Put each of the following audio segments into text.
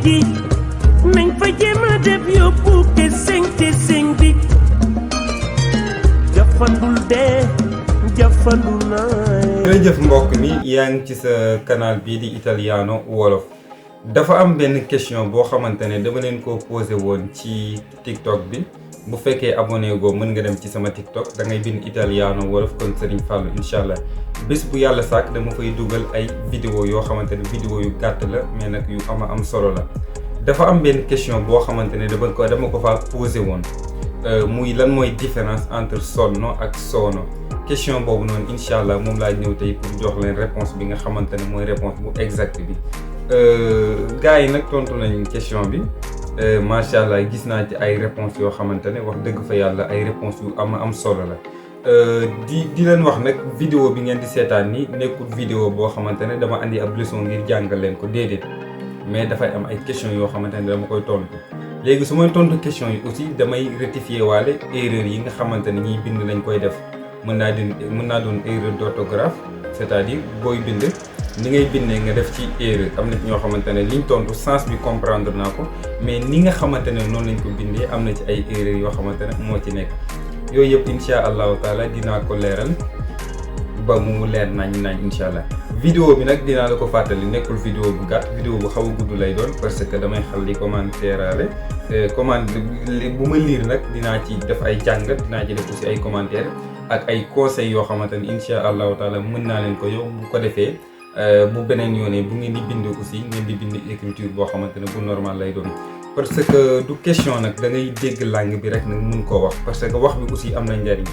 gi nañ fa jéem a def yóbbu keseng bi jafandul dee jafandu naa. jërëjëf mbokk mi yaa ngi ci sa canal bii di Italiano Wolof. dafa am benn question boo xamante ne dama leen ko posé woon ci TikTok bi bu fekkee abonné goo mën nga dem ci sama TikTok da ngay bind Italiano Wolof kon Serigne Fallou incha allah bés bu yàlla sàkk dama fay dugal ay vidéo yoo xamante ne vidéo yu gàtt la mais nag yu am solo la. dafa am benn question boo xamante ne dama ko fa posé woon muy lan mooy différence entre sonno ak soono question boobu noonu incha allah moom laa ñëw tey pour jox leen réponse bi nga xamante ne mooy réponse bu exact bi. gars yi nag tontu nañ question bi macha allah gis naa ci ay réponses yoo xamante ne wax dëgg fa yàlla ay réponses yu am solo la di leen wax nag vidéo bi ngeen di seetaan ni nekkul vidéo boo xamante ne dama andi ab leçon ngir jàngal leen ko déedéet mais dafay am ay questions yoo xamante ne dama koy tontu léegi su may tontu questions yi aussi damay rectifier waale erreur yi nga xamante ne ñiy bind nañ koy def mën naa doon erreur d'orthographe c'est-à-dire booy bind ni ngay bindee nga def ci erreur am na ci ñoo xamante ne liñ tontu sens bi comprendre naa ko mais ni nga xamante ne noonu lañ ko bindee am na ci ay erreur yoo xamante ne moo ci nekk yooyu yëpp incha allahu taala dinaa ko leeral ba mu leer nañ incha allah. vidéo bi nag dinaa la ko fàttali nekkul vidéo bu gàtt vidéo bu xaw a gudd lay doon parce que damay xal di commentaire bu ma lire nag dinaa ci def ay jàngat dinaa ci def aussi ay commentaire ak ay conseils yoo xamante ne incha allahu taala mën naa leen ko yow bu ko defee. bu beneen yoonee bu ngeen di bind aussi ngeen di bind écriture boo xamante ne bu normal lay doon parce que du question nag da ngay dégg langue bi rek nag mun koo wax parce que wax bi aussi am na njariñ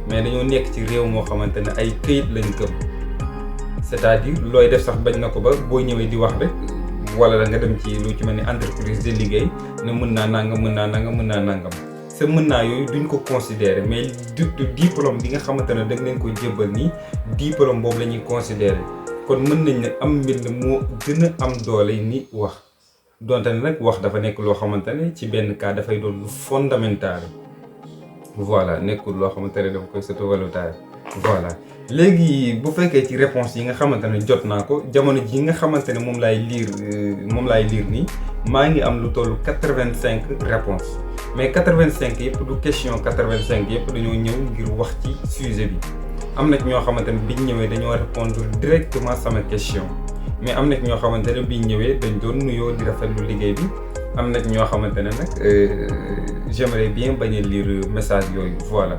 mais dañoo nekk ci réew moo xamante ne ay këyit lañ gëm c'est-à-dire looy def sax bañ na ko ba boo ñëwee di wax rek wala la nga dem ci lu ci mel ni entreprise de liggéey ne mën naa nangam sa mën naa yooyu duñ ko considérer mais du diplôme bi nga xamante ne da nga leen ko jébbal nii diplôme boobu la ñuy considérer kon mën nañ ne am mbind moo gën a am doole ni wax donte ne nag wax dafa nekk loo xamante ne ci benn cas dafay doon lu fondamental voilà nekkul loo xamante ne dafa koy sottovalutare voilà. léegi bu fekkee ci réponse yi nga xamante ne jot naa ko jamono ji nga xamante ne moom laay lire nii maa ngi am lu tollu 85 réponses mais 85 yëpp du question 85 yëpp dañoo ñëw ngir wax ci sujet bi. am na ci ñoo xamante ne biñ ñëwee dañoo répondre directement sama question mais am na ci ñoo xamante ne biñ ñëwee dañ doon nuyoo di rafetlu liggéey bi am na ci ñoo xamante ne nag j'aimerais bien bañ a lire message yooyu voilà.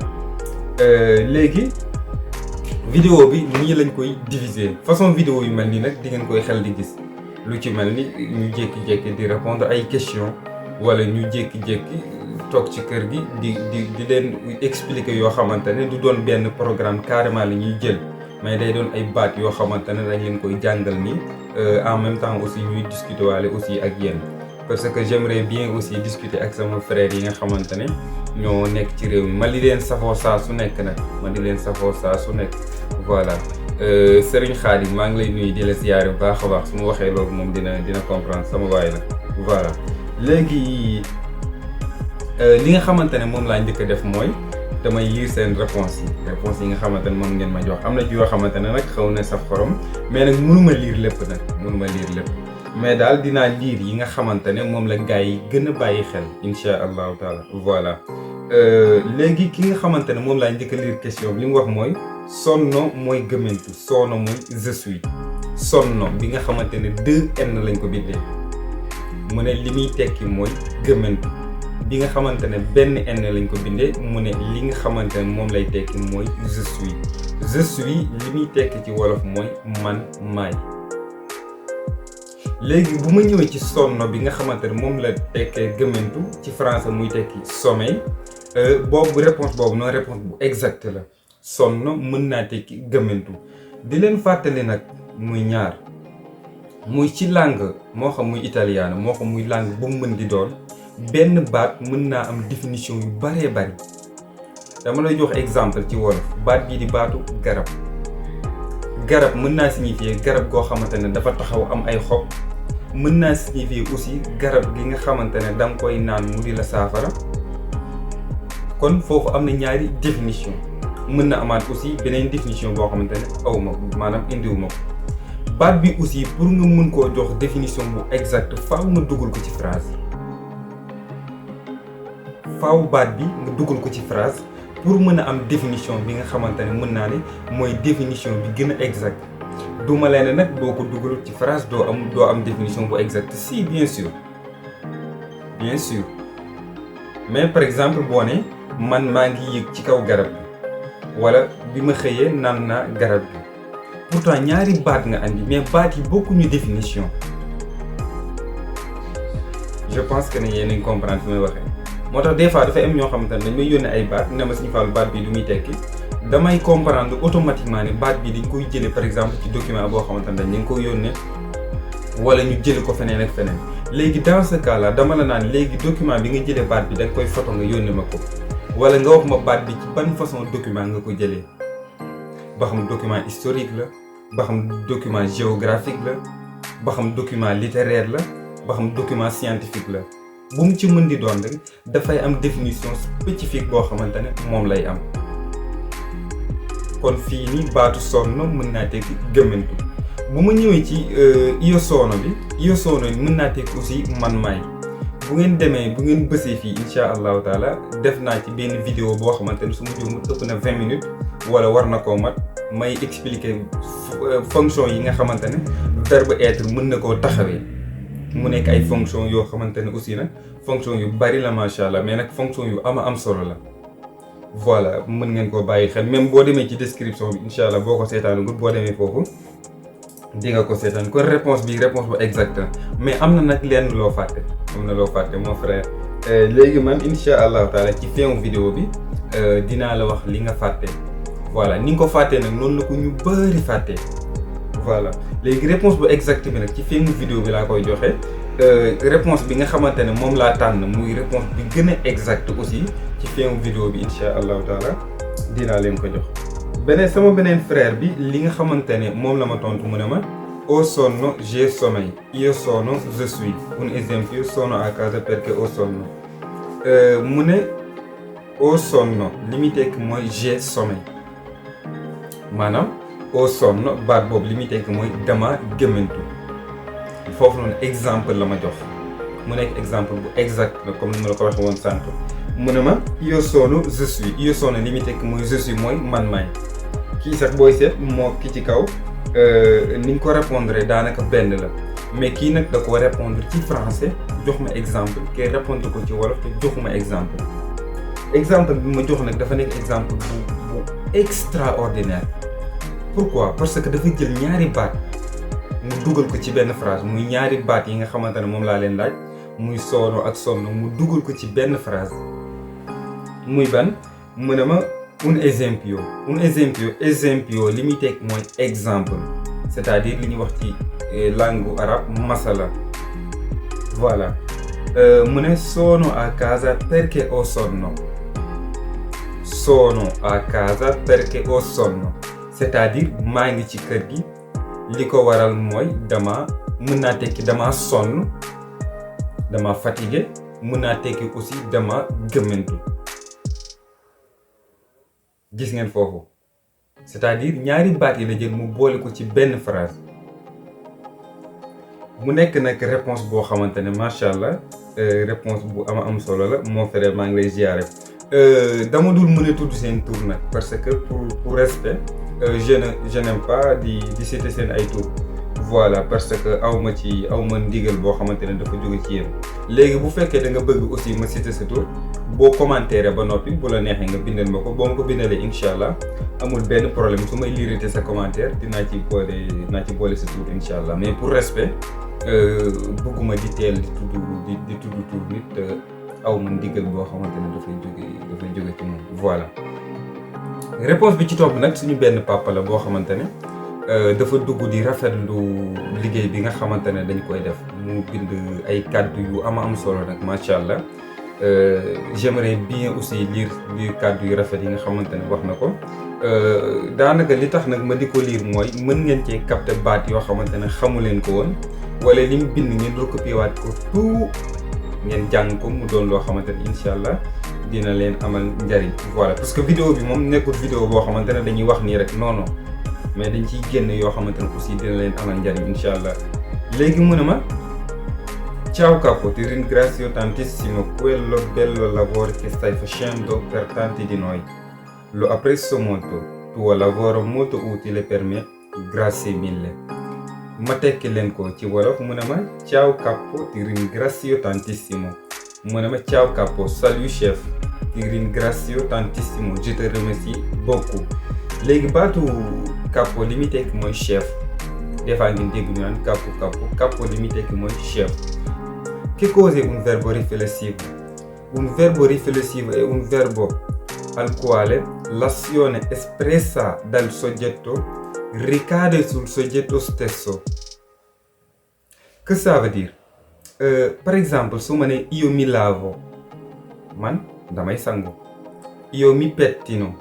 léegi vidéo bi nii lañ koy diviser façon vidéo yu mel nii nag di ngeen koy xel di gis lu ci mel ni ñu jékki-jékki di répondre ay questions wala ñu jékki-jékki toog ci kër gi di leen expliquer yoo xamante ne du doon benn programme carrément la ñuy jël mais day doon ay baat yoo xamante ne dañ leen koy jàngal nii en même temps aussi ñuy discuter waale aussi ak yéen parce que j'aimerais bien aussi discuter ak sama frère yi nga xamante ne ñoo nekk ci réew mi ma di leen safoo saa su nekk nag voilà. Serigne Khadim maa ngi lay nuyu di la ziyaare bu baax a baax su ma waxee loolu moom dina comprendre sama waay la voilà. léegi li nga xamante ne moom laa njëkk a def mooy damay lire seen réponse yi nga xamante ne moom ngeen ma jox am na ci yoo xamante ne nag xaw na saf xorom mais nag mënuma lire lépp mais daal dinaa lire yi nga xamante ne moom la gars yi gën a bàyyi xel insha allahu taala voilà. léegi ki nga xamante ne moom laa njëkk a lire question bi li mu wax mooy sonno mooy gëmmentu soono mooy je suis sonno bi nga xamante ne 2N lañ ko bindee mu ne li muy tekki mooy gëmmentu bi nga xamante ne benn N lañ ko bindee mu ne li nga xamante ne moom lay tekki mooy je suis li muy tekki ci wolof mooy man maay. léegi bu ma ñëwee ci sonno bi nga xamante ne moom la tekkee gëmmentu ci français muy tekki sommeil boobu réponse boobu noonu réponse bu exact la sonno mën naa tekki gëmmentu di leen fàttali nag muy ñaar muy ci langue moo xam muy italiano moo xam muy langue bu mu mën di doon benn baat mën naa am définition yu baree bari dama lay jox exemple ci wolof baat bii di baatu garab mën naa signifier garab goo xamante ne dafa taxaw am ay xob mën naa signifier aussi garab gi nga xamante ne danga koy naan mu di la saafara kon foofu am na ñaari définition mën na amaat aussi beneen définition boo xamante ne awma maanaam indiwuma ko baat bi aussi pour nga mën koo jox définition bu exacte faaw nga dugal ko ci phrase faaw baat bi nga dugal ko ci phrase pour mën a am définition bi nga xamante ne mën naa ne mooy définition bi gën a exact duma leen nag boo ko dugal ci phrase doo am définition bu exacte si bien sûr mais par exemple boo ne man maa ngi yëg ci kaw garab bi wala bi ma xëyee naan naa garab bi pourtant ñaari baat nga andi mais baat yi bokkuñu définition je pense que ne yéen a ngi comprendre fi may waxee moo tax des fois dafay am ñoo xamante ne dañ may yónnee ay baat ne ma Serigne Fallou baat bi du muy tekki damay comprendre automatiquement ne baat bi dañ koy jëlee par exemple ci document boo xamante ne dañ leen koy yónnee wala ñu jëlee ko feneen ak feneen léegi dans ce cas là dama la naan léegi document bi nga jëlee baat bi da nga koy photo nga yónnee ma ko wala nga wax ma baat bi ci ban façon document nga ko jëlee ba xam document historique la ba xam document géographique la ba xam document littéraire la ba xam document scientifique la bu mu ci mën di doon rek dafay am définition spécifique boo xamante ne moom lay am kon fii nii baatu sonn mën naa tekki gëmmantu bu ma ñëwee ci iyo soono bi mën naa tekki aussi man maay bu ngeen demee bu ngeen bësee fii insha allahu taala def naa ci benn vidéo boo xamante ne su ma juumul ëpp na 20 minutes wala war na koo mat may expliquer fonction yi nga xamante ne verbe être mën na koo taxawee mu nekk ay fonction yoo xamante ne aussi nag fonction yu bari la macha allah mais nag fonction yu am solo la voilà mën ngeen koo bàyyi xel même boo demee ci description bi incha allah boo ko seetaanagul boo demee foofu di nga ko seetaan kon réponse bu exacte mais am na nag lenn loo fàtte mon frère léegi man incha allahu taala ci fin vidéo bi dinaa la wax li nga fàtte voilà ni nga ko fàttee nag noonu la ko ñu bëri fàtte voilà léegi réponse bu exacte bi nag ci fin vidéo bi laa koy joxe réponse bi nga xamante ne moom laa tànn muy réponse bi gën a exacte aussi ci fin vidéo bi incha allahu taala dinaa leen ko jox sama beneen frère bi li nga xamante ne moom la ma tontu mu ne ma ho sonno j'ai sommeil io sono je suis un esempio sono a casa perché ho sonno mu ne ho sonno li muy tekk mooy j'ai sommeil maanaam ho sonno baat boobu li muy tekk mooy dama gëmmantu foofu noonu exemple la ma jox mu nekk exemple bu exact la comme ni ma la ko waxee woon sànq mu ne ma io sono je suis io sono li muy tekk mooy je suis mooy man maay kii sax booy seet moo ki ci kaw ni nga ko répondre daanaka benn la mais kii nag da ko répondre ci français jox ma exemple kay répondre ko ci wolof te joxuma exemple bi ma jox nag dafa nekk exemple bu extraordinaire. Pourquoi? Parce que dafa jël ñaari baat mu dugal ko ci benn phrase muy ñaari baat yi nga xamante ne moom laa leen laaj muy soono ak sonno mu dugal ko ci benn phrase muy ban mu ne ma un esempio li muy teg mooy exemple c'est-à-dire li ñuy wax ci langue arabe masala voilà mu ne sono a casa perché ho sonno c'est-à-dire maa ngi ci kër gi li ko waral mooy mën naa tekki dama sonn dama fatigué mën naa tekki aussi dama gëmmentu gis ngeen foofu c'est-à-dire ñaari baat yi la jël mu boole ko ci benn phrase mu nekk nag réponse boo xamante ne macha allah réponse bu am solo la mon frère maa ngi lay ziare dama dul mën a tudd seen tur nag parce que pour respect je n'aime pas di citer seen ay tur voilà parce que aw ma ndigal boo xamante ne dafa jóge ci yéen léegi bu fekkee da nga bëgg aussi ma citer sa tur boo commentaire ba noppi bu la neexee nga bindal ma ko boo ma ko bindalee incha allah amul benn problème su may lirité sa commentaire dinaa ci boole sa tur incha allah mais pour respect bëgguma di teel di tudd tur nit aw ma ndigal boo xamante ne dafay jóge ci moom voilà. réponse bi ci topp nag suñu benn papa la boo xamante ne dafa dugg di rafetlu liggéey bi nga xamante ne dañ koy def mu bind ay kàddu yu am solo nag macha allah j'aimerais bien aussi lire kàddu yu rafet yi nga xamante ne wax na ko daanaka li tax nag ma di ko lire mooy mën ngeen cee capter baat yoo xamante ne xamu leen ko woon wala li mu bind ngeen recopier waat ko tout ngeen jàng ko mu doon loo xamante ne incha allah dina leen amal njariñ voilà parce que vidéo bi moom nekkul vidéo boo xamante ne dañuy wax nii rek non mais dañ ciy génn yoo xamante ne aussi dina leen amal njariñ incha allah. léegi mu ne ma ciao capo, ti ringrazio tantissimo, quello bello lavoro che stai facendo per tanti di noi, lo apprezzo molto, tuo lavoro molto utile per me, grazie mille. Ma tekki leen ko ci wolof mu ne ma ciao capo, ti ringrazio tantissimo, mu ne ma ciao capo, salut chef, ti ringrazio tantissimo, je te remercie beaucoup. léegi baatu capo li muy tekki mooy chef. Des fois ngeen dégg ñu naan capo li muy tekki mooy chef. Che cos'è un verbo riflessivo? Un verbo riflessivo è un verbo al quale l'azione espressa dal soggetto ricade sul soggetto stesso. Che ça veut dire? Par exemple su ma ne io mi lavo, man damay sangu. Io mi pettino,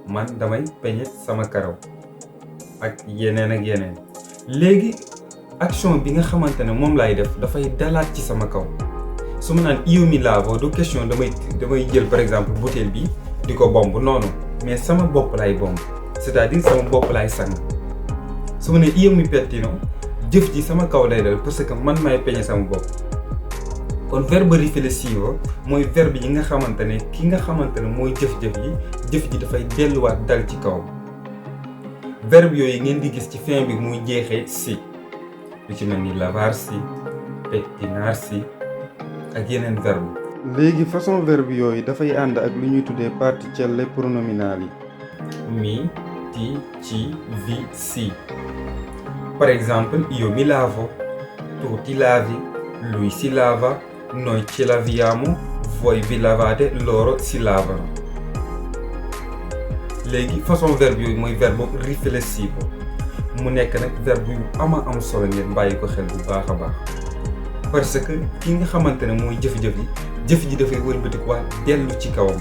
man damay peñe sama karaw. Ak yeneen. léegi action bi nga xamante ne moom laay def dafay dalaat ci sama kaw. su ma naan io mi lavo du question damay jël par exemple bouteille bi di ko bomb noonu, mais sama bopp laay bomb, c'est-à-dire sama bopp laay sang. su ma ne io mi pettino jëf ji sama kaw lay dal parce que man may peñe sama bopp. kon verbe riflessivo mooy verbe yi nga xamante ne ki nga xamante ne mooy jëf ji dafay delluwaat dal ci kaw. verbe yooyu ngeen di gis ci fin bi muy jeexee si, lu ci mel ni lavarsi, pettinarsi ak yeneen verbe. léegi façon verbe yooyu dafay ànd ak lu ñuy tuddee particelle pronominale yi. mi, ti, ci, vi, si. par exemple io mi lavo, tu ti lavi, lui si lava, noi ci laviamo, voi vi lavate, loro si lavano. léegi façon verbe yooyu mooy verbe riflessivo mu nekk nag verbe yu am solo ngeen bàyyi ko xel bu baax a baax parce que ki nga xamante ne mooy jëf ji dafay wëlbatikuwaat dellu ci kawam.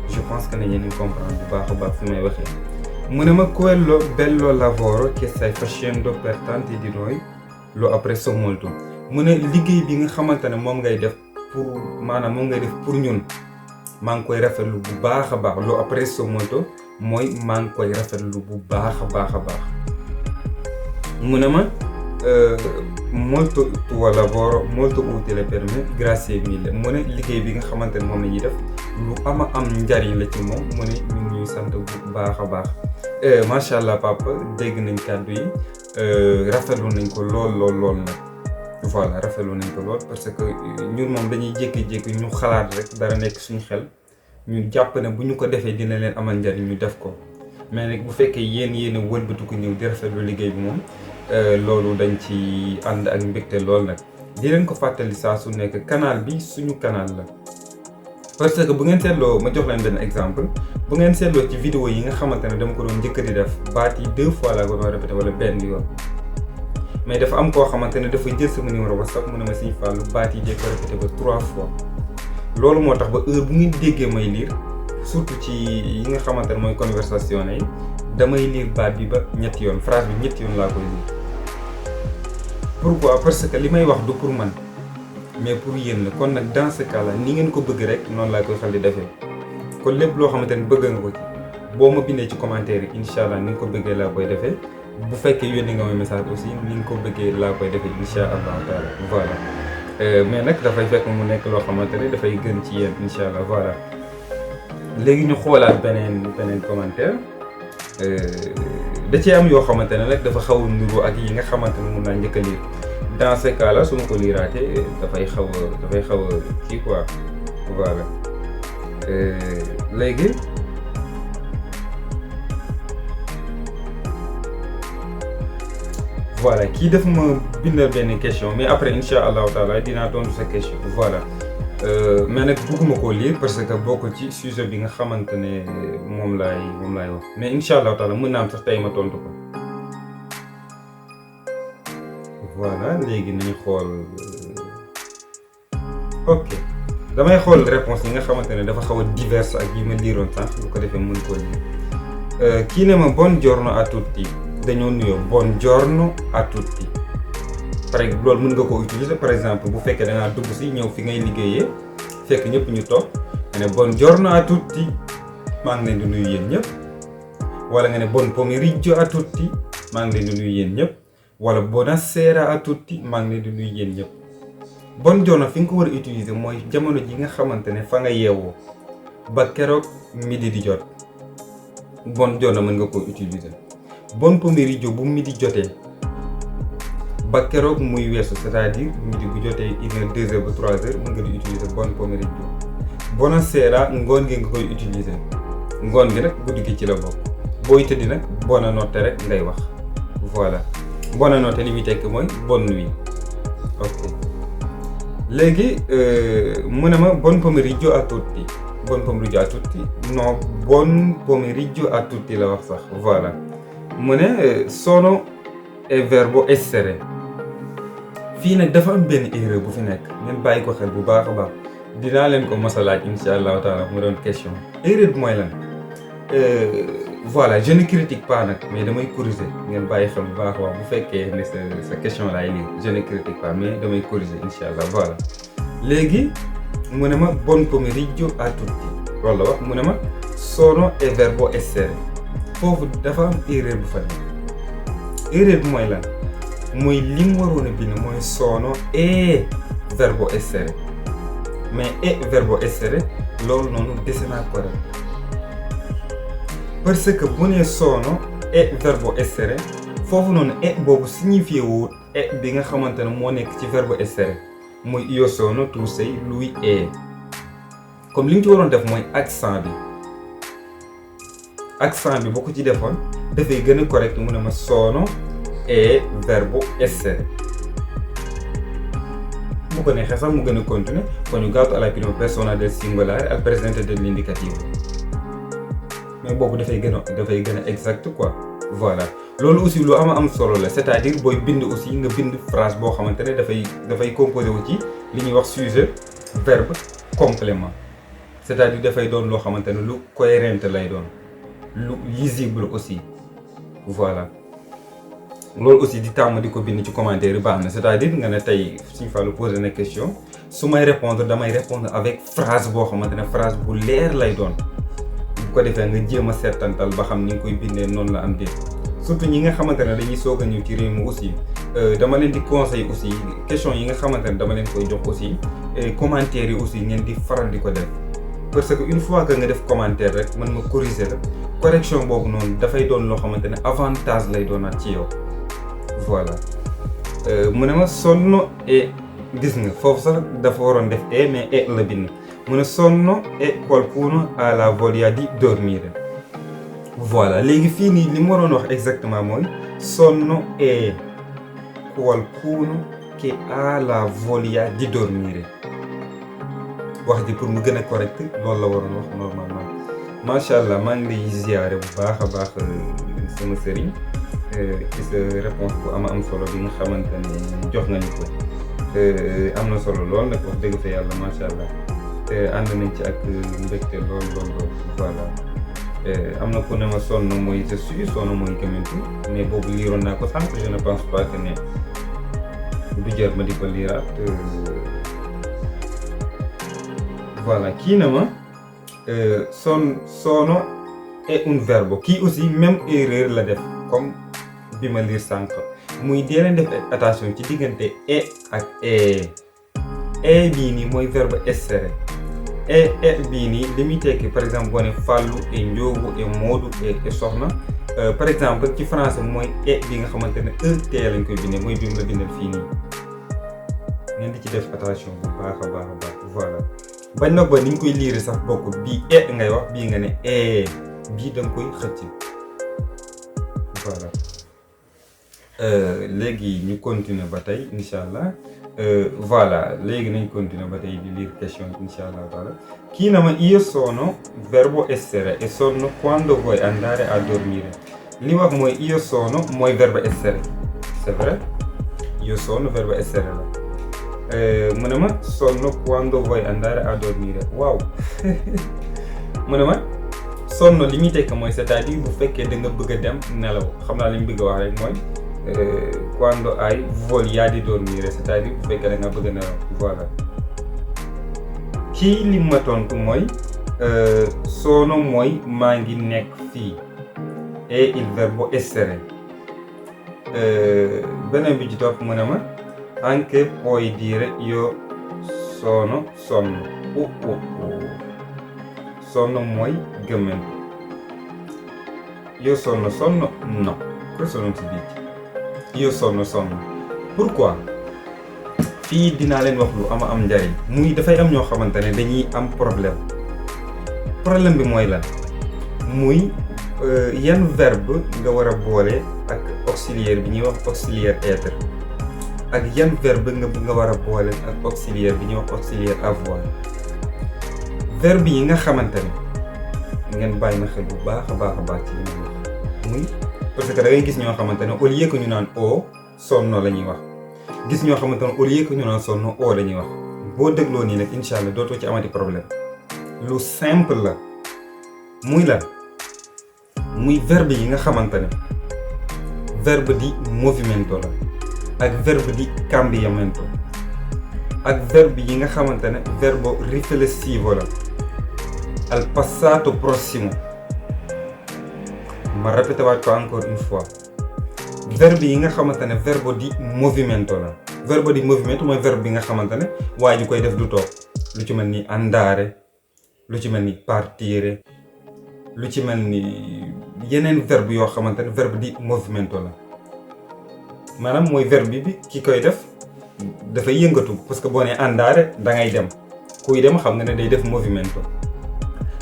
je pense que ne yéen a comprendre bu baax a baax fi may waxee. mu ne ma quello bello lavoro che stai facendo per tanti di noi lo apprezzo molto. mu ne liggéey bi nga xamante ne moom ngay def pour ñun. maa ngi koy rafetlu bu baax a baax lo apprezzo molto mooy maa ngi koy rafetlu bu baax a baax. mu ne ma molto tuo lavoro molto utile per me, grazie mille. mu ne liggéey bi nga xamante ne moom la ñuy def lu am njariñ la ci moom. mu ne ñu ngi ñuy sant bu baax a baax. macha allah papa dégg nañ kàddu yi rafetlu nañ ko lool nag. voilà rafetlu nañ ko lool parce que ñun moom dañuy jékki-jékki ñu xalaat rek dara nekk suñu xel ñu jàpp ne bu ñu ko defee dina leen amal njariñ ñu def ko mais nag bu fekkee yéen a wëlbatu ko ñëw di rafetlu liggéey bi moom loolu dañ ci ànd ak mbégte lool nag. di leen ko fàttali saa su nekk canal bi suñu canal la parce que bu ngeen seetloo ma jox leen benn exemple bu ngeen seetloo ci vidéo yi nga xamante ne dama ko doon njëkk di def baat yi 2 fois laa ko doon répété wala benn yoon. mais dafa am koo xamante ne dafa jël sama numéro WhatsApp mu ne ma Serigne Fallou baat yi jékko répété ba 3 fois loolu moo tax ba heure bu ngeen déggee may lire surtout ci yi nga xamante ne mooy conversation yi damay lire baat bi ba ñetti yoon phrase bi ñetti yoon laa koy lire. pourquoi parce que li may wax du pour man mais pour yéen la. kon nag dans ce cas là ni ngeen ko bëgg rek noonu laa koy xel di defee kon lépp loo xamante ne bëgg nga ko ci boo ma bindee ci commentaire yi incha allah ni nga ko bëggee laa koy defee. bu fekkee yónnee nga may message aussi ni nga ko bëggee laa koy defee incha allah taala voilà mais nag dafay fekk mu nekk loo xamante ne dafay gën ci yéen incha allah voilà. léegi ñu xoolaat beneen commentaire da cee am yoo xamante ne nag dafa xaw a nuru ak yi nga xamante ne mun naa njëkk a lire dans ce cas là su ma ko liiraatee dafay xaw a kii quoi voilà léegi. voilà kii def ma bindal benn question mais après incha allahu taala dinaa tontu sa question voilà mais nag bëgguma koo lire parce que bokkul ci sujet bi nga xamante ne moom laay wax mais incha allahu taala mën naa am sax tey ma tontu ko. voilà léegi nañu xool ok damay xool réponse yi nga xamante ne dafa xaw a diverse ak yi ma liiroon sànq bu ko defee mën koo lire. kii ne ma buongiorno a tutti. dañoo nuyoo buongiorno a tutti par exemple loolu mën nga ko utiliser par exemple bu fekkee da ngaa dugg si ñëw fi ngay liggéeyee fekk ñëpp ñu toog nga ne buongiorno a tutti maa ngi leen di nuyu yéen ñëpp. wala nga ne buon pomeriggio a tutti maa ngi leen di nuyu yéen ñëpp wala buonasera a tutti maa ngi leen di nuyu yéen ñëpp. buongiorno fi nga ko war a utiliser mooy jamono ji nga xamante ne fa nga yeewoo ba keroog midi di jot buongiorno mën nga koo utiliser. buon pomeriggio bu midi jotee ba keroog muy weesu c'est-à-dire midi bu jotee 1h 2h ba 3h mën nga di utiliser buon pomeriggio. buonasera ngoon gi nga koy utiliser ngoon gi nag guddi gi ci la bokk booy tëddi nag buonanotte rek ngay wax voilà buonanotte li muy tekk mooy bonne nuit. ok léegi mu ne ma buon pomeriggio a tutti buon pomeriggio a tutti non buon pomeriggio a tutti la wax sax voilà mu ne sono e verbo essere fii nag dafa am benn erreur bu fi nekk ngeen bàyyi ko xel bu baax a baax dinaa leen ko mos a laaj insha allahu taala mu doon question erreur bi mooy lan voilà je ne critique pas nag mais damay corriger ngeen bàyyi xel bu baax a baax bu fekkee ne sa question laay lire je ne critique pas mais damay corriger insha allah voilà léegi mu ne ma buon pomeriggio a tutti loolu la wax mu ne ma sono e verbo essere foofu dafa am erreur bu fa nekk erreur bi mooy lan mooy li mu waroon a bind mooy sono e verbo essere mais e verbo essere loolu noonu dese naa ko rek parce que bu nee sono e verbo essere foofu noonu e boobu signifié wut e bi nga xamante ne moo nekk ci verbo essere muy io sono tu sei lui è comme li ñu ci waroon def mooy accent bi boo ko ci defoon dafay gën a correct mu ne ma sono e verbo essere bu ko neexee sax mu gën a continuer coniugato alla prima persona del singolare al presente dell'indicativo mais boobu dafay gën a exact quoi voilà loolu aussi lu am solo la c'est-à-dire booy bind aussi nga bind phrase boo xamante ne dafay composé wu ci li ñuy wax sujet verbe complément c'est-à-dire dafay doon loo xamante ne lu cohérent lay doon lu lisible aussi voilà loolu aussi di tàmm di ko bind ci commentaire yi baax na c'est-à-dire nga ne tey suñu Fallou posé na question su may répondre damay répondre avec phrase boo xamante ne phrase bu leer lay doon bu ko defee nga jéem a seetantal ba xam ni nga koy bindee noonu la am déet surtout ñi nga xamante ne dañuy soog a ñëw ci réew mi aussi dama leen di conseil aussi question yi nga xamante ne dama leen koy jox aussi commentaires yi aussi ngeen di faral di ko def parce que une fois que nga def commentaire rek mën ma corriger la correction boobu noonu dafay doon loo xamante ne avantage lay doonaat ci yow voilà mu ne ma sonno e gis nga foofu sax dafa waroon def e mais e la bind mu ne sonno e qualcuno ha la voglia di dormire voilà léegi fii nii li mu waroon wax exactement mooy sonno e qualcuno che ha la voglia di dormire wax ji pour mu gën a correct loolu la waroon wax normalement macha allah maa ngi lay ziyaare bu baax a baax sama sëriñ ci sa réponse bu am solo bi nga xamante ne jox nga ñu ko am na solo lool nag wax dëgg fa yàlla macha allah ànd nañ ci ak mbégte lool voilà am na ku ne ma sonn mooy je suis sonn mooy gëmantu mais boobu liiroon naa ko sànq je ne pense pas que ne du jar ma di ko liiraat voilà kii na ma sono è un verbo kii aussi même erreur la def comme bi ma liir sànq muy dee leen def attention ci diggante e ak e bii nii mooy verbe essere e bii nii li muy tekki par exemple boo ne Fallou et Ndiogu et Modou et Soxna par exemple ci français mooy e bi nga xamante ne et lañ koy bindee mooy bi mu la bindal fii nii ngeen di ci def attention bu baax a baax voilà bañ na ba ni ñu koy liire sax bokk bii e ngay wax bii nga ne bii da nga koy xëcc voilà léegi ñu continuer ba tey incha allah voilà léegi nañ continuer ba tey di lire question incha allah taala kii na ma io sono verbo essere e sono quando vuoi andare a dormire li wax mooy io sono mooy verbe essere c'est vrai io sono verbe essere la mu ne ma sono quando vuoi andare a dormire waaw mu ne ma sonno li muy tekk mooy c'est-à-dire bu fekkee da nga bëgg a dem nelaw xam naa li ñu bëgg a wax rek mooy quando hai voglia di dormire c'est-à-dire bu fekkee da nga bëgg a nelaw voilà kii li ma tontu mooy sono mooy maa ngi nekk fii e il verbo essere. Beneen bi ci topp mu ne ma anche puoi dire io sono sonno. Sonno mooy gëmmentu. Io sono sonno? No, questo non si dice. Io sono sonno. Pourquoi? Fii dinaa leen wax lu am njariñ. Muy dafay am ñoo xamante ne dañuy am problème bi mooy lan? Muy yan verbe nga war a boole ak auxiliaire bi ñuy wax auxiliaire être ak yan verbe nga war a boole ak auxiliaire bi ñuy wax auxiliaire avoir. Verbe yi nga xamante ne ngeen bàyyi na xel bu baax a baax ci li ñuy wax muy parce que da ngay gis ñoo xamante ne au lieu que ñu naan o sonno la ñuy wax gis ñoo xamante ne au lieu que ñu naan sonno o la ñuy wax. boo dégloo nii nag incha allah dootoo ci amati problème lu simple la muy lan muy verbe yi nga xamante ne verbe di movimento la ak verbe di cambiamento ak verbe yi nga xamante ne verbo riflessivo la al passato prossimo. Ma répété waat ko encore une fois verbe yi nga xamante ne verbo di movimento la. Verbo di movimento mooy verbe bi nga xamante ne waa ji koy def du toog lu ci mel ni andare lu ci mel ni partire lu ci mel ni yeneen verbe yoo xamante ne verbe di movimento la maanaam mooy verbe bi ki koy def dafay yëngatu parce que boo nee andare da ngay dem kuy dem xam nga ne day def movimento.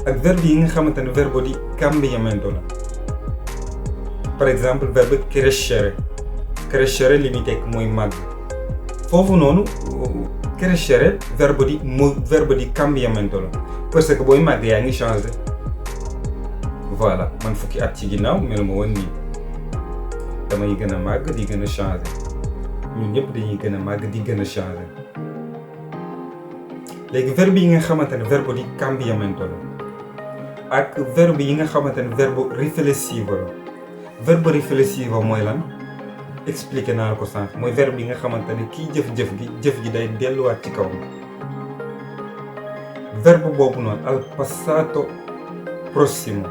ak verbe yi nga xamante ne verbo di cambiamento la. Par exemple verbe crescere li muy tekk mooy màgg foofu noonu crescere verbe di cambiamento la parce que booy màgg yaa ngi changé. Voilà man fukki at ci ginnaaw melu ma woon nii damay gën a màgg di gën a changé ñun ñëpp dañuy gën a màgg di gën a changé. léegi verbe yi nga xamante ne verbe di cambiamento la ak verbe yi nga xamante ne verbe riflessivo la. Verbe riflessivo mooy lan expliqué naa la ko sànq mooy verbe yi nga xamante ne kii jëf gi day delluwaat ci kaw. Verbe boobu noonu al passato prossimo.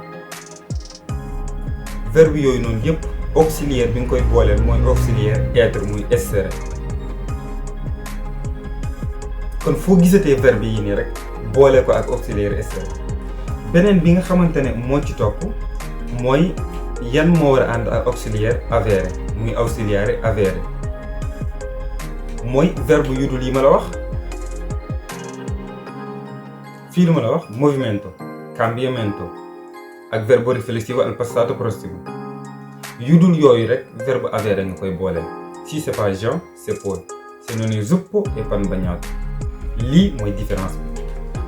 Verbe yooyu noonu yëpp auxiliaire bi nga koy booleel mooy auxiliaire être muy essere. kon foo gisatee verbe yi nii rek boole ko ak auxiliaire essere. beneen bi nga xamante ne moo ci topp mooy yan moo war a ànd ak auxiliaire avere muy auxiliaire avere mooy verbe yu dul yi ma la wax fii lu ma la wax movimento cambiamento ak verbo riflessivo al passato prossimo yu dul yooyu rek verbe avere nga koy booleel. si c'est pas Jean c'est Paul se non è zuppo e pan bagnato. lii mooy différence bi.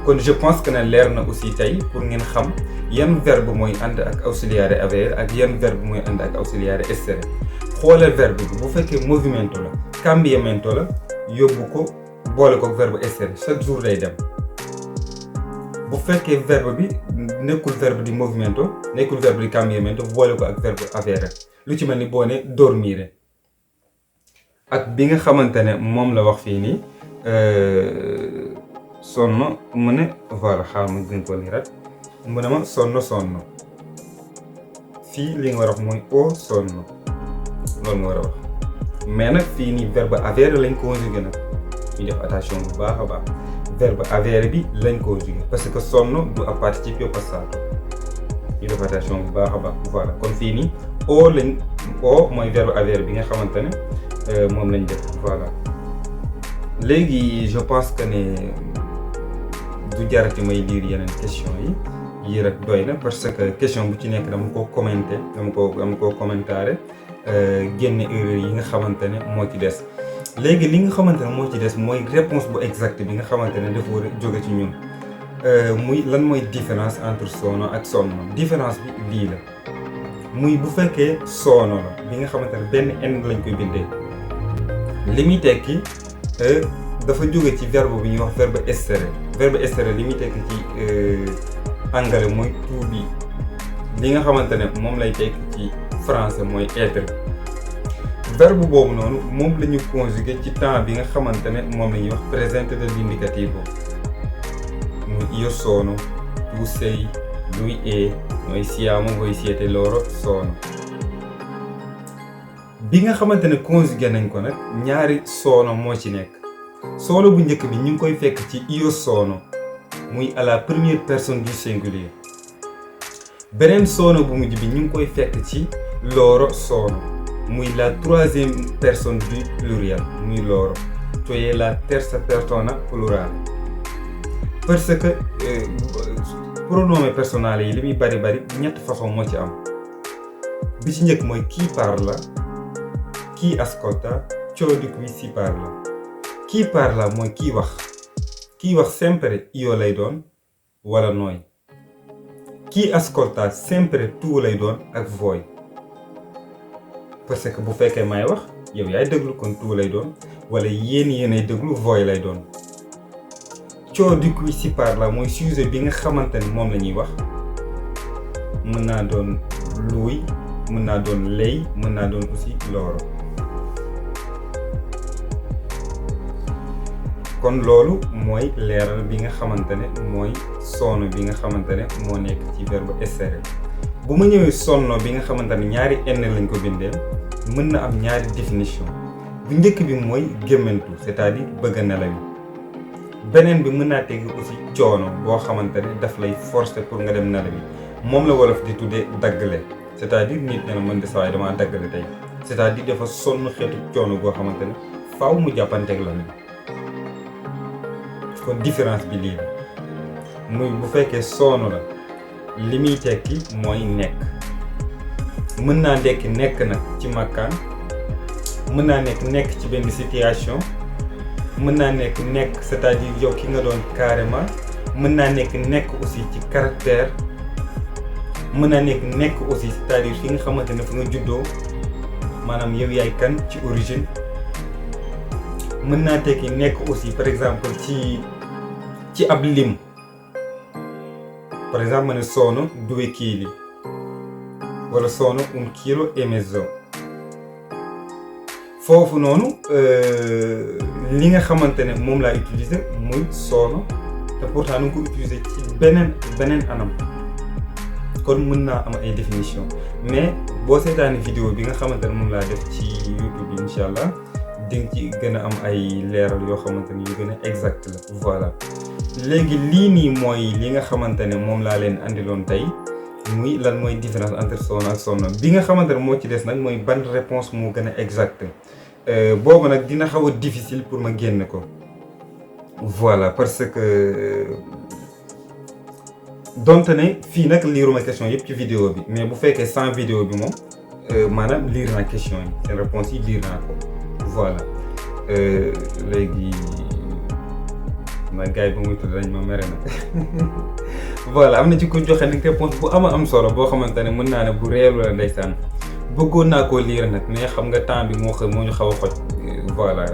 kon je pense que ne leer na aussi tey pour ngeen xam yan verbe mooy ànd ak auxiliaire avere ak yan verbe mooy ànd ak auxiliaire essere. xoolal verbe bi bu fekkee movimento la cambiamento la yóbbu ko boole ko verbe essere chaque jour day dem. bu fekkee verbe bi nekkul verbe di movimento nekkul verbe di cambiamento boole ko ak verbe avere lu ci mel ni boo ne dormire. ak bi nga xamante ne moom la wax fii nii sonno mu ne voilà xaaral ma gën ko lii rek mu ne ma sonno fii li nga war a wax mooy o sonno loolu nga war a wax mais nag fii nii verbe avere lañ conjugué nag ñu def attention bu baax a baax verbe avere bi lañ conjugué parce que sonno du a participio passato ñu def attention bu baax a baax voilà kon fii nii o mooy verbe avere bi nga xamante ne moom lañ def voilà. léegi je pense que ne du jarati may lire yeneen question yi rek doy na parce que question bu ci nekk dama ko commenté dama ko commentaré génne erreur yi nga xamante ne moo ci des. léegi li nga xamante ne moo ci des mooy réponse bu exacte bi nga xamante ne dafa war a jóge ci ñun muy lan mooy différence entre sono ak sonno. différence bi lii la muy bu fekkee sono la bi nga xamante ne benn n lañ koy bindee li muy tekki dafa jóge ci verbe bi ñuy wax verbe essere. verbe essere li muy tekki ci anglais mooy to be li nga xamante ne moom lay tekki ci français mooy être. verbe boobu noonu moom la ñu conjugué ci temps bi nga xamante ne moom la ñuy wax presente dell'indicativo muy io sono, tu sei, lui è, mooy siamo voi siete loro sono. bi nga xamante ne conjugué nañ ko nag ñaari sono moo ci nekk. sono bu njëkk bi ñu ngi koy fekk ci io sono muy à la première personne du singulier. beneen sono bu mujj bi ñu ngi koy fekk ci loro sono muy la troisième personne du pluriel muy loro, cioè la terza persona plurale. parce que pronome personale yi li muy bari ñetti façon moo ci am. bi ci njëkk mooy chi parla, chi ascolta, ciò di cui si parla. chi parla mooy kii wax sempre io lay doon wala noi. chi ascolta sempre tu lay doon ak voi, parce que bu fekkee may wax yow yaay déglu kon tu lay doon, wala yéenay déglu voi lay doon. ciò di cui si parla mooy sujet bi nga xamante ne moom la ñuy wax. mën naa doon lui, mën naa doon lei, mën naa doon aussi loro. kon loolu mooy leeral bi nga xamante ne mooy sono bi nga xamante ne moo nekk ci verbe essere. bu ma ñëwee sonno bi nga xamante ne ñaari n lañ ko bindee mën na am ñaari définition. bu njëkk bi mooy gémmantu, c'est-à-dire bëgg a nelaw. beneen bi mën naa teg aussi coono boo xamante ne daf lay forcer pour nga dem nelaw. moom la wolof di tuddee daggale, c'est-à-dire nit ne la mën de sawaay damaa daggale tey, c'est-à-dire dafa sonn xeetu coono boo xamante ne faaw mu jàppanteeg la. kon différence bi lii muy bu fekkee sono la li muy tekki mooy nekk. mën naa nekk nag ci makkaan, mën naa nekk ci benn situation, mën naa nekk c'est-à-dire yow ki nga doon carrément, mën naa nekk aussi ci caractère, mën naa nekk aussi c'est-à-dire fi nga xamante ne fa nga juddoo maanaam yow yaay kan ci origine. mën naa tekki nekk aussi par exemple ci ab lim, par exemple ma ne sono 2 chili wala sono 1 chilo e mezzo. foofu noonu li nga xamante ne moom laa utiliser muy sono te pourtant nu nga ko utiliser ci beneen anam. kon mën naa am ay définition, mais boo seetaani vidéo bi nga xamante ne moom laa def ci YouTube bi incha allah di nga ci gën a am ay leeral yoo xamante ne yu gën a exact la. voilà léegi lii nii mooy li nga xamante ne moom laa leen andiloon tey muy lan mooy différence entre sono ak sonno. bi nga xamante ne moo ci des nag mooy ban réponse moo gën a exact. boobu nag dina xaw a difficile pour ma génn ko. voilà parce que donte ne fii nag liiruma question yëpp ci vidéo bi, mais bu fekkee sans vidéo bi moom maanaam liir naa question yi seen réponse yi liir naa ko. voilà léegi ma gars yi ba muy tudd dañ ma mere nag. voilà am na ci ko joxe nag réponse bu am solo boo xamante ne mën naa ne bu réelu la ndeysaan. bëggoon naa koo lire nag mais xam nga temps bi moo ñu xaw a xoj. voilà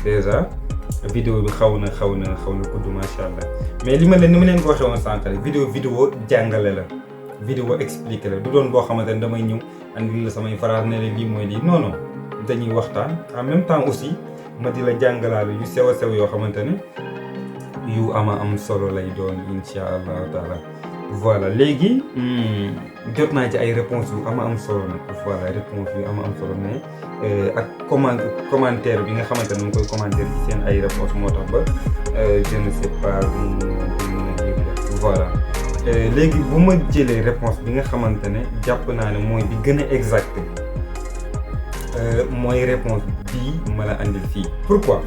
déjà vidéo bi xaw na gudd macha allah, mais ni ma leen ko waxee woon sànq rek vidéo jàngale la, vidéo expliqué la, du doon boo xamante ne damay ñëw andi la samay phrase ne la lii mooy lii non dañuy waxtaan en même temps aussi ma di la jàngalaale yu sew a sew yoo xamante ne yu am solo lay doon insha allahu taala. voilà léegi jot naa ci ay réponses yu am solo nag. voilà réponse yu am solo mais ak commentaire bi nga xamante ne mu koy commentaire ci seen ay réponses moo tax ba je ne sais pas voilà léegi bu ma jëlee réponse bi nga xamante ne jàpp naa ne mooy bi gën a exact mooy réponse bii ma la andil fii. pourquoi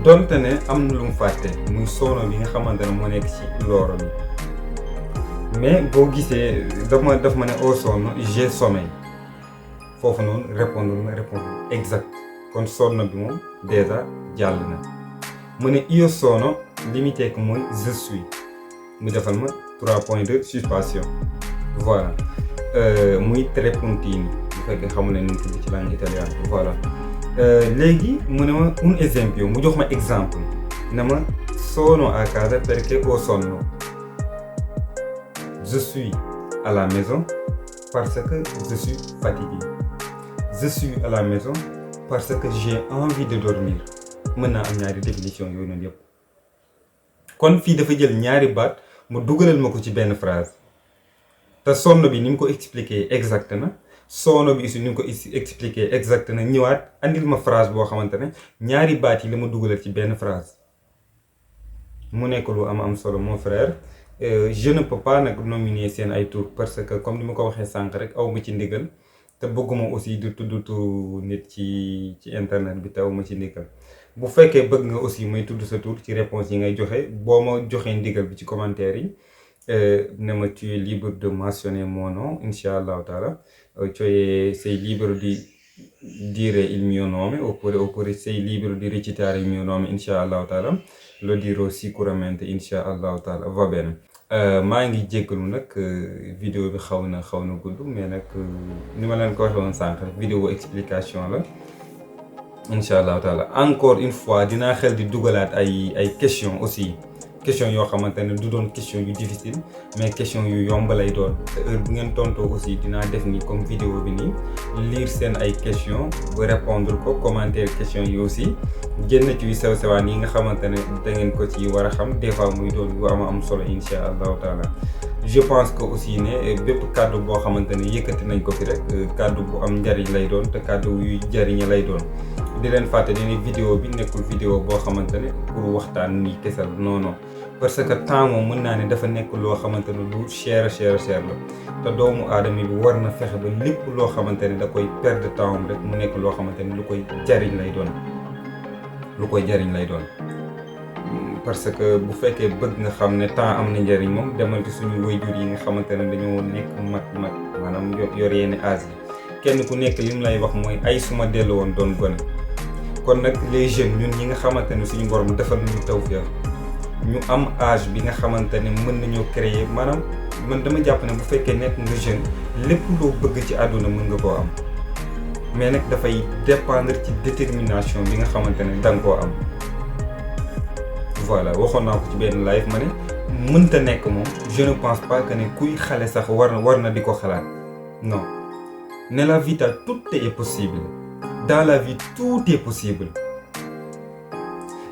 donte ne am na lu mu fàtte muy sono bi nga xamante ne moo nekk ci loro bi, mais boo gisee daf ma ne au sonno j'ai sommeil, foofu noonu répondre na réponse exact. kon sonno bi moom déjà jàll na. mu ne io sono li muy tekk mooy je suis, mu defal ma 3 points de suspension. voilà muy tre puntini bu fekkee xamu ne nu mu tudd ci langue italienne. voilà léegi mu ne ma un esempio, mu jox ma exemple ne ma sono a casa perché ho sonno. Je suis à la maison parce que je suis fatigué. Je suis à la maison parce que j'ai envie de dormir. mën naa am ñaari définition yooyu noonu yëpp. kon fii dafa jël ñaari baat mu dugalal ma ko ci benn phrase. te sonn bi ni mu ko expliquer exact na soono bi aussi ni mu ko expliquer exact na ñëwaat andil ma phrase boo xamante ne ñaari baat yi la ma dugalal ci benn phrase mu nekk lu am solo mon frère. Je ne peux pas nag nominer seen ay tour parce que comme ni ma ko waxee sànq rek aw ma ci ndigal te bëgguma aussi di tudd turu nit ci internet bi te aw ma ci ndigal bu fekkee bëgg nga aussi may tudd sa tur ci réponse yi ngay joxe boo ma joxee ndigal bi ci commentaire yi ne ma tu es libre de mentionner mon nom incha allahu taala sei libero di dire il mio nome oppure sei libero di recitare il mio nome incha allahu taala lo dirò sicuramente incha allahu taala va bene. maa ngi jéggalu nag vidéo bi xaw na gudd mais nag ni ma leen ko waxee woon sànq rek vidéo explication la incha allahu taala encore une fois dinaa xel di dugalaat ay question aussi question yoo xamante ne du doon question yu difficile mais question yu yomb lay doon te heure bu ngeen tontoo aussi dinaa def ni comme vidéo bi nii lire seen ay question ba répondre ko commentaire question yi aussi génn ci yu sew sewaan yi nga xamante ne da ngeen ko ci war a xam des fois muy doon yu am solo incha allahu taala. je pense que aussi ne bépp kàddu boo xamante ne yëkkati nañ ko fi rek kàddu bu am njariñ lay doon te kàddu yu jariñ lay doon. di leen fàtte ne vidéo bi nekkul vidéo boo xamante ne pour waxtaan nii kese la non parce que temps moom mën naa ne dafa nekk loo xamante ne lu cher la te doomu aadama bi war na fexe ba lépp loo xamante ne da koy perdre temps rek mu nekk loo xamante ne lu koy jariñ lay doon parce que bu fekkee bëgg nga xam ne temps am na njariñ moom demal ci suñu waajur yi nga xamante ne dañoo nekk mag maanaam yor yenn âge yi kenn ku nekk lim lay wax mooy ay suma dellu woon doon gone. kon nag les jeunes ñun ñi nga xamante ne suñu borom defal nañu tawfeex ñu am âge bi nga xamante ne mën nañoo créer maanaam man dama jàpp ne bu fekkee nekk nga jeune lépp loo bëgg ci àdduna mën nga koo am mais nag dafay dépendre ci détermination bi nga xamante ne da nga koo am. voilà waxoon naa ko ci benn live ma ne mënta nekk moom je ne pense pas que ne kuy xale sax war na di ko xalaat non nella vita tutto è possibile. dans la vie tout est possible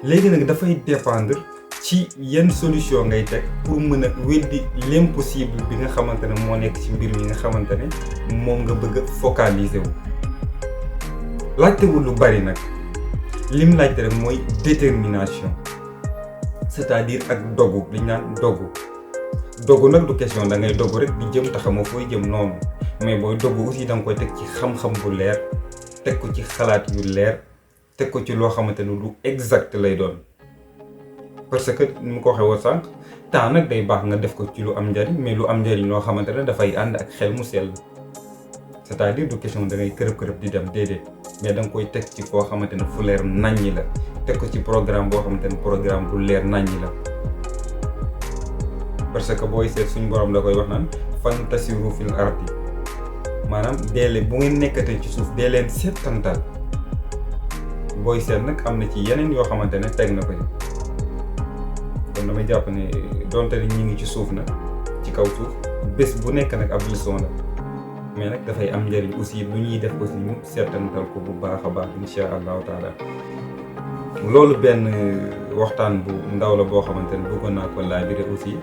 léegi nag dafay dépendre ci yenn solution ngay teg pour mën a weddi l'impossible bi nga xamante ne moo nekk ci mbir mi nga xamante ne moom nga bëgg a focaliser wu. laajtewul lu bari nag lim laajte rek mooy détermination c'est-à-dire ak dogu li ñu naan dogu nag du question da ngay dogu rek di jëm taxamoo fooy jëm noonu mais booy dogu aussi da nga koy teg ci xam-xam bu leer. teg ko ci xalaat yu leer teg ko ci loo xamante ne lu exact lay doon parce que ni mu ko waxee woon sànq temps nag day baax nga def ko ci lu am njariñ mais lu am njariñ loo xamante ne dafay ànd ak xel mu sell c'est-à-dire du question da ngay kërëb di dem déedéet mais da nga koy teg ci foo xamante ne fu leer naññi la teg ko ci programme boo xamante ne programme bu leer naññi la parce que booy seet suñu borom da koy wax naan fantasiru fil ardi maanaam deele bu ngeen nekkatee ci suuf dee leen seetantal booy seet nag am na ci yeneen yoo xamante ne teg na ko ci kon damay jàpp ne donte ne ñi ngi ci suuf nag ci kaw suuf bés bu nekk nag ab leçon la mais nag dafay am njëriñ aussi lu ñuy def aussi ñu seetantal ko bu baax a baax insha allahu taala. loolu benn waxtaan bu ndaw la boo xamante ne bëggoon naa ko laabire aussi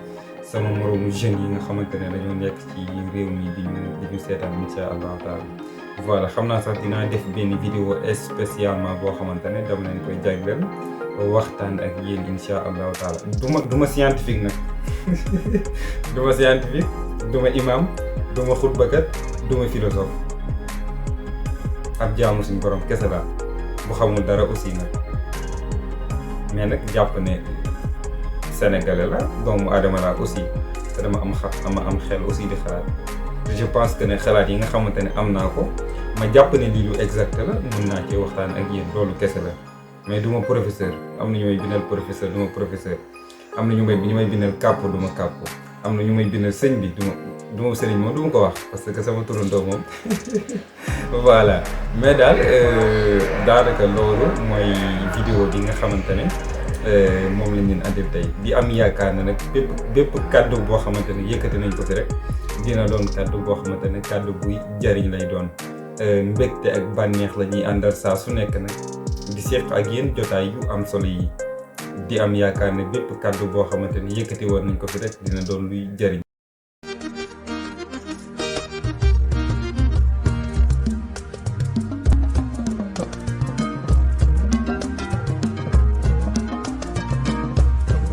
sama moroomu jeunes yi nga xamante ne dañoo nekk ci réew mi di ñu seetaan insha allahu taala. voilà xam naa sax dinaa def benn vidéo spécialement boo xamante ne dama leen koy jagleel waxtaan ak yéen insha allahu taala. du ma scientifique nag du ma scientifique du ma imam du ma xutbakat du ma philosophe ab jaamu suñu borom kese la bu xamul dara aussi nag mais nag jàpp ne sénégalais la doomu aadama laa aussi te dama am xel aussi di xalaat je pense que ne xalaat yi nga xamante ne am naa ko ma jàpp ne lii lu exact la mën naa cee waxtaan ak yéen loolu kese la mais du ma professeur am na ñu may bindal professeur du ma professeur am na ñu may bindal kàppo du ma kàppo am na ñu may bindal sëñ bi du ma sëriñ moom du ma ko wax parce que sama turandoo moom voilà mais daal daanaka loolu mooy vidéo bi nga xamante ne moom lañ leen andil tey di am yaakaar ne nag bépp kàddu boo xamante ne yëkkati nañ ko fi rek dina doon kàddu boo xamante ne kàddu buy jariñ lay doon mbégte ak bànneex la ñuy àndal saa su nekk nag di seq ak yéen jotaay yu am solo yi di am yaakaar ne bépp kàddu boo xamante ne yëkkati woon nañ ko fi rek dina doon luy jariñ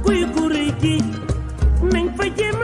kuy ku rëy gi nañ fa jéem